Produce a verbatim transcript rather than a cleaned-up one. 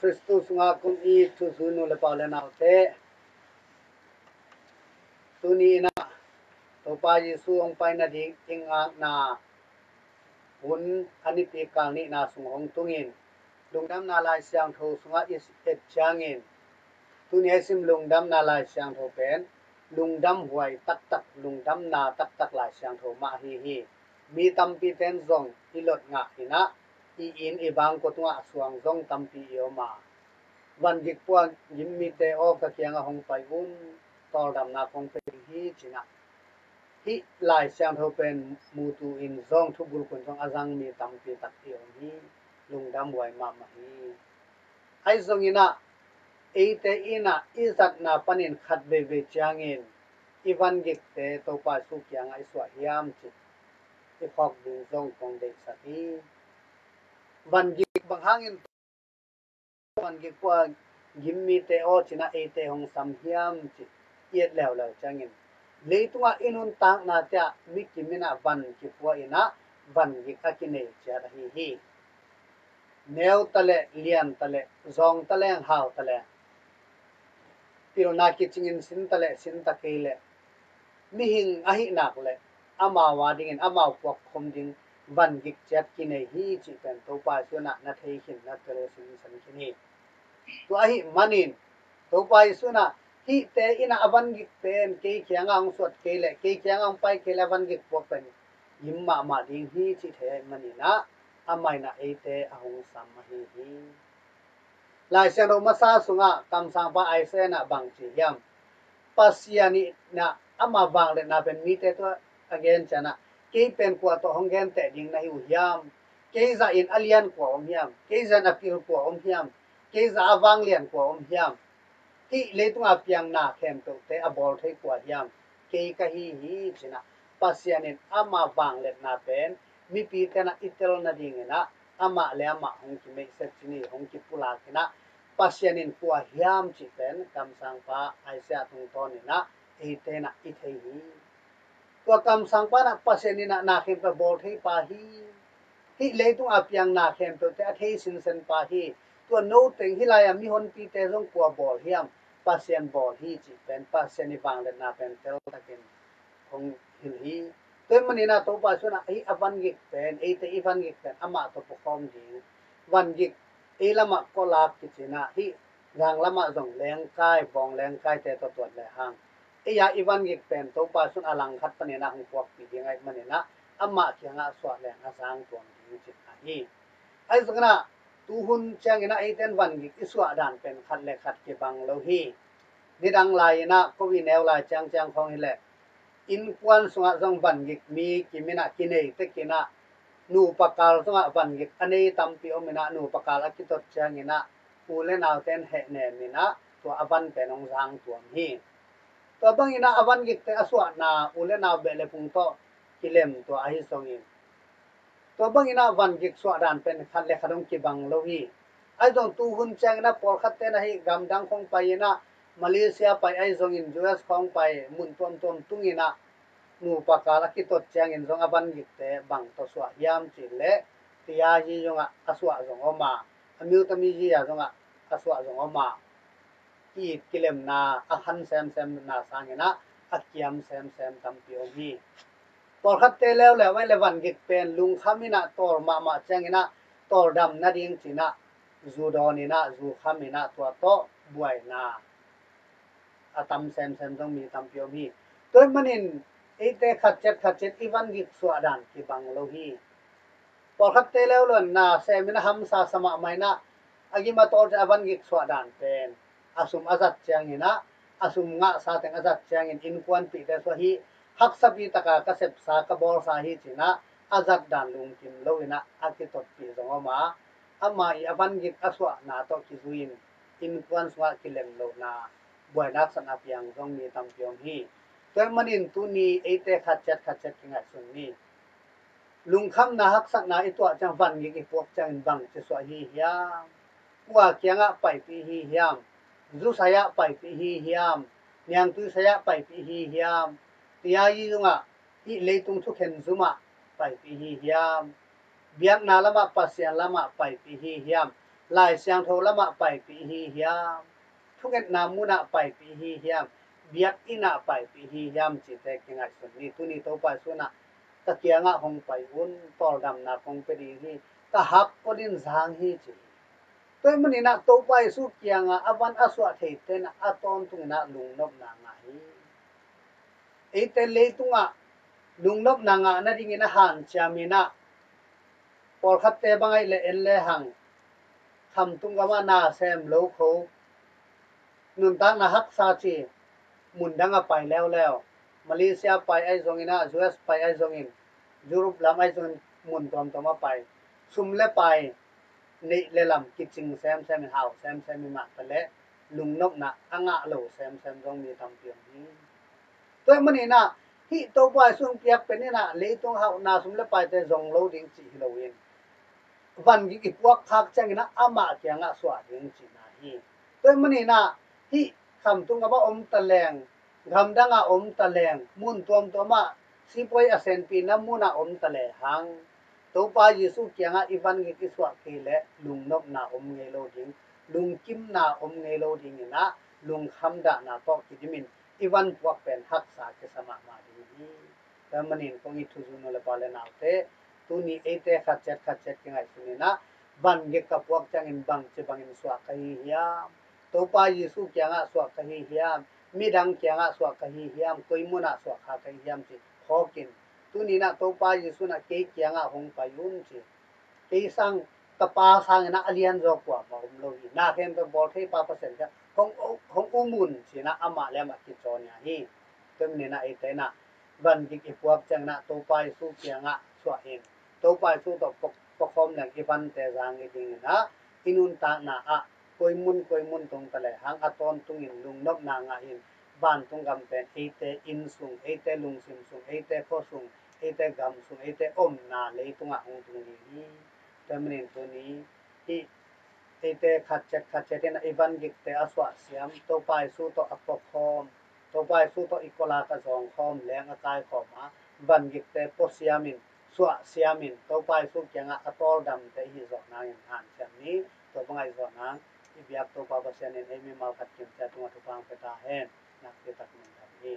Khristu sungah kum i thuzui nu le pa u le naute, tuni in ah Topa Jesu hong pai nading i ngakna hun a nipi kal nihna sung hong tungin, Lungdamna Lai Siangtho sungah i et ciangin, tuni a i sim Lungdamna Lai Siangtho pen lungdam huai taktak, lungdamna taktak Lai Siangtho mah ahi hi. Mi tampi ten zong i lot ngah in ah, i inn i bangkua tungah suang zong tampi i om a, van gik pua gim mite aw, ka kiangah hong pai un, tawldamna kong pia ding hi, ci-in ah, hih Lai Siangtho pen mutu in zong, thubulkun zong a zang mi tampi tak i om hi. Lungdam huai mahmah hi. Ahi zongin ah, eite in ah i zatna panin khat veivei ciangin i van gikte Topa Jesu kiangah i suah hiam cih i phawk ding zong kong deihsak hi. Van gik bang hangin van gik pua gim mite aw, ci-in ah eite hong sam hiam cih i et leuleu ciangin, leitungah i nuntakna te ah mi kim in ah van kipua in ah van gik a kinei ciat ahi hi. Neu ta leh, lian ta leh, zawng ta leng, hau ta leng, pilna kicingin sin ta leh sin ta kei leh, mihing ahih nak leh amau a dingin amau puak khum ding van gik ciat kinei hi cih pen Topa Jesu in ah na thei khin, na tel sinsen khin hi. Tua ahih manin Topa Jesu in ah, hihte in ah a van gik pen kei kiangah hong suat kei leh, kei kiangah hong pai kei leh a van gik puak pen gim mahmah ding hi cih thei ahih manin ah, amah in ah eite a hong sam ahi hi. Lai Siangtho masa sungah kamsangpa Isaiah in ah bang ci hiam? Pasian in ah ama vangliatna pen mite tungah a gen ciangin ah, kei pen kua tawh hong genteh ding na hi uh hiam? Kei zah in a lian kua om hiam? Kei zah in a pil kua om hiam? Kei zah a vanglian kua om hiam? Hih leitunga piang na khempeuhte a bawl thei kua hiam? Kei ka hi hi, ci-in ah Pasian in ama vangliatna pen mipite in ah i tel nadingin ah amah le amah hong kimeihset cin hi, hong kipulak in ah, Pasian in kua hiam cih pen kamsangpa Isaiah tungtawn in ah eite in ah i thei hi. Tua kamsangpa in ah Pasian in ah na khempeuh bawl thei pa hi. Hih leitunga piang na khempeuhte a thei sinsen pa hi. Tua no teng hih lai-a mihonpite zong kua bawl hiam? Pasian bawl hi cih pen Pasian i vangliatna pen teltakin hong hilh hi. Tua ahih manin ah Topa Jesu in ah hih a van gik pen, eite i van gik pen amah tawh pukhawm ding. Van gik ei lamah kawlak kici-in ah, hih zang lamah zong lengkai, bawng lengkaite tawh tuat lehang, ei a i van gik pen Topa Jesu in ah a langkhat panin ah hong puakpih ding ahih manin ah amah kiangah suah leng a zang tuam ding cihna hi. Ahi zongin ah tuhun ciangin ah eite in van gik i suah dan pen khat le khat kibang lo hi. Nidang lai-in ah ko i neu lai ciangciang khawng hi leh, innkuan sungah zong van gik mi kim in ah kinei tekin ah, nupa kal zongah van gik a nei tampi om in ah, nupa kal a kitot ciangin ah u le naute in hehnem in ah tua a van pen hong zang tuam hi. Tua bangin ah a van gikte a suahna u le nau beh le phung tawh kilem tua ahi zongin, tua bangin ah van gik suah dan pen khat le khat hong kibang lo hi. Ahi zong tuhun ciangin ah pawlkhatte in ah hih gamdang khawng pai in ah, Malaysia pai ahi zongin U S khawng pai, mun tuamtuam tung in ah nupa kal a kitot ciangin zong a van gikte bang tawh suah hiam cih leh, tiayi zongah a suah zong om a, a miutami yi-a zongah a suah zong om a, ki-it kilemna a khan semsemna sangin ah a kiam semsem tampi om hi. Pawlkhatte leuleu ahih leh van gik pen lungkham in ah tawl mahmah ciangin ah tawldam nading ci-in ah zu dawn in ah, zu kham in ah tua tawh buaina a tam semsem zong mi tampi om hi. Tua ahih manin eite khat ciat khat ciat i van gik suah dan kibang lo hi. Pawlkhatte leuleu in na sem in ah hamsa sa mahmah in ah, a gim a tawl ciang a van gik suah dan pen a sum a zat ciangin ah, a sum ngahsa teng a zat ciangin innkuanpihte suah hi, haksapi taka ka sepsa, ka bawlsa hi ci-in ah a zat dan lungkim lo in ah a kitotpih zong om a, amah i a van gik a suahna tawh kizui-in innkuan sungah kilem lohna, buaina haksatna piang zong mi tampi om hi. Tua ahih manin tuni eite khat ciat khat ciat kingaihsun ni. Lungkhamna haksatna i tuah ciang, van gik i puak ciangin bangci suah hi hiam? Kua kiangah paipih hi hiam? Zusai-ah paipih hi hiam? Niangtuisai-ah paipih hi hiam? Tiayi zongah, hih leitung thukhen zumah paipih hi hiam? Biakna lamah, Pasian lamah paipih hi hiam? Lai Siangtho lamah paipih hi hiam, thungetna munah paipih hi hiam, biakinn ah paipih hi hiam cihte kingaihsun ni. Tuni Topa Jesu in ah ka kiangah hong pai un, tawldamna kong pia ding hi, ka hap kol in zang hi ci hi. Tua ahih manin ah Topa Jesu kiangah a van a suah theite in ah a tawntungin ah lungnopna ngah hi. Eite leitungah lungnopna ngah nadingin a hanciam in ah, pawlkhatte bang ahih leh en le hang, khamtung gamah nasem lo kho, nuntakna haksa ci, mundang a pai leuleu, Malaysia pai ahi zongin ah, U S pai ahi zongin, Europe lam ahi zongin, mun tuamtuam a pai, sum le pai neih le lam kicing semsem in, hau semsem in, mah ta leh lungnopna a ngah lo semsem zong mi tampi om hi. Tua ahih manin ah hih Topa Jesu hong piak pen in ah leitung hauhna sum le paite zong lo ding cih hi loin, van gik i puak khak ciangin ah amah kiangah suah ding cihna hi. Tua ahih manin ah hih khamtung gamah om taleng, gamdang ah om taleng, mun tuamtuam ah sipuai a senpihna munah om talehang, Topa Jesu kiangah i van gik i suah kei leh lungnopna om ngei lo ding, lungkimna om ngei lo dingin ah lungkham dahna tawh kidimin i van puak pen haksa kisa mahmah ding hi. Tua ahih manin kong it thuzui nu le pa le naute, tuni eite khat ciat khat ciat kingaihsun in ah, van gik ka puak ciangin bangci bangin suah ka hi hiam, Topa Jesu kiangah suah ka hi hiam, midang kiangah suah ka hi hiam, koi munah suah kha ka hi hiam cih phawk in, tuni in ah Topa Jesu in ah kei kiangah hong pai un ci. Kei sang, ka Pa sangin ah a lianzaw kuamah om lo hi. Na khempeuh bawl thei Pa Pasian kiang hong, hong um un ci in ah amah le amah kicawn hi. Tua ahih manin ah eite in ah van gik i puak ciangin ah Topa Jesu kiangah suah in, Topa Jesu tawh pua, puakhawm leng i vante zang i dingin ah, i nuntakna ah koi mun koi mun tung talehang a tawntungin lungnopna ngah in, vantung gam pen eite inn sung, eite lungsim sung, eite khua sung, eite gam sung, eite omna leitungah hong tung ding hi. Tua ahih manin tuni hih eite khat ciat khat ciat in ah i van gikte a suah siam, Topa Jesu tawh a puakhawm, Topa Jesu tawh i kawlak a zawngkhawm, leng a kaikhawm a, van gikte pua siamin, suah siamin, Topa Jesu kiangah a tawldamte i hih zawh nangin hanciam ni. Tua bang a i zawh nang i biak Topa Pasian in ei mimal khat kimciat tungah thupha hong pia ta hen. Nakpi takin lungdam hi.